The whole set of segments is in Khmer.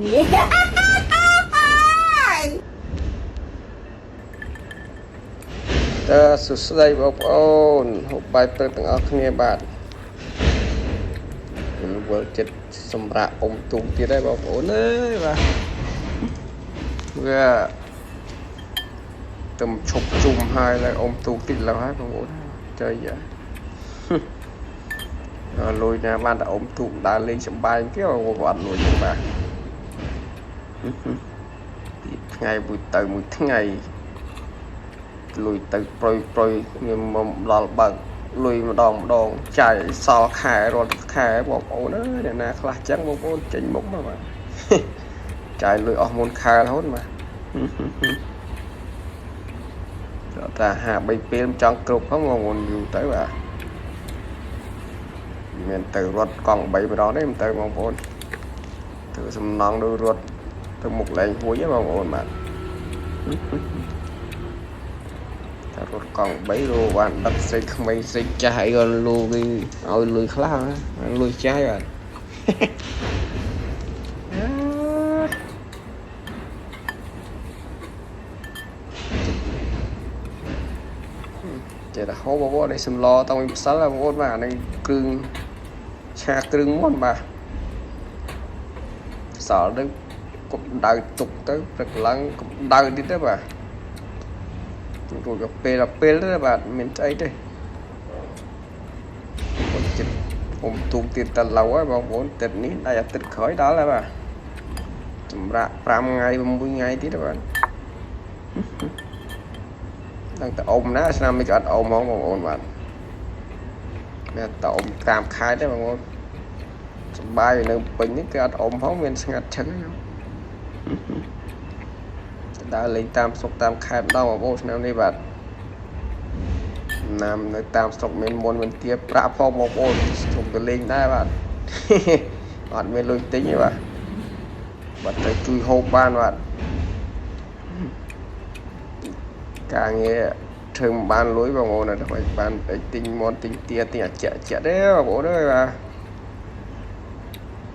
តើសួស្តីបងប្អូនហូបបាយព្រឹកទាំងអស់គ្នាបាទវិលចិត្តសម្រាប់អុំទូកទៀតហើយបងប្អូនអើយបាទវាទំឈប់ជុំហើយឡើងអុំទូកតិចឡើយហើយបងប្អូនចៃយ៉ាលុយណាបានតែអុំទូកដើរលេងសប្បាយគេបងប្អូនអត់លុយទេបាទពីថ្ងៃមួយទៅមួយថ្ងៃលុយទៅប្រុយប្រុយខ្ញុំមកដល់បើកលុយម្ដងម្ដងចាយសល់ខែរាល់ខែបងប្អូនអើយអ្នកណាខ្លះចឹងបងប្អូនចេញមុខមកបាទចាយលុយអស់មុនខែរហូតបាទតែហា3ពេលមិនចង់គ្រប់ផងបងប្អូនយូរទៅបាទមានទៅរត់កង់3ម្ដងទេមិនទៅបងប្អូនធ្វើសំណងដូចរត់ទៅមុខលែងហួចទេបងប្អូនបាទតែរត់កង់3រោបានដឹកស្រីក្មេងស្រីចាស់អីក៏លូគេឲ្យលុយខ្លះលុយចាស់បាទចេះតែហូបបងប្អូននេះសម្លតាំងពីម្សិលបងប្អូនបាទនេះគ្រឿងឆាគ្រឿងមុនបាទសល់ទៅគប់ដៅទុកទៅព្រឹកឡើងគប់ដៅទៀតទៅបាទរួចដល់ពេលដល់ពេលទៅបាទមានស្អីទេបងចិត្តអុំទូកទៀតតឡូវហើយបងប្អូនទឹកនេះដៃអាទិត្យក្រោយដល់ហើយបាទសម្រាប់5ថ្ងៃ6ថ្ងៃទៀតបាទដឹងតែអុំណាឆ្នាំនេះក៏អត់អុំហ្មងបងប្អូនបាទមានតែអុំតាមខែទេបងប្អូនសប្បាយនៅពេញនេះគឺអត់អុំផងមានស្ងាត់ឈឹងហ្នឹងដើរលេងតាមស្រុកតាមខេត្តម្ដងបងប្អូនឆ្នាំនេះបាទណាមនៅតាមស្រុកមានមុនមានទាប្រាក់ផងបងប្អូនស្រុកទៅលេងដែរបាទអត់មានលុយទិញទេបាទបាទទៅជួយហូបបានបាទការងារធ្វើមិនបានលុយបងប្អូនអត់ឲ្យបានអីទិញមន់ទិញទាទិញអាចាក់ចាក់ទេបងប្អូនអើយបាទ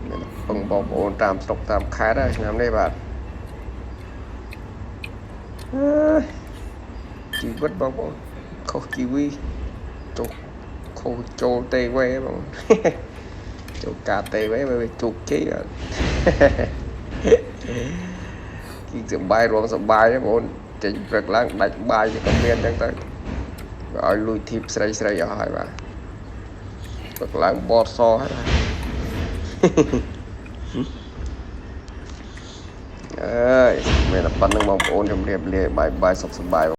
មានពឹងបងប្អូនតាមស្រុកតាមខេត្តហើយឆ្នាំនេះបាទជីវិតបងប្អូនខុសជីវីចុះខុសចូលទេវេបងចូលការទេវេវាជោគជ័យបាទគីសបាយរងសបាយបងប្អូនចេញព្រឹកឡើងដាច់បាយក៏មានចឹងទៅឲ្យលួយធីបស្រីស្រីអស់ហើយបាទព្រឹកឡើងបតសហើយបាទអើយមានតែប៉ុណ្្នឹងបងប្អូនជម្រាបលាបាយបាយសុខសប្បាយ។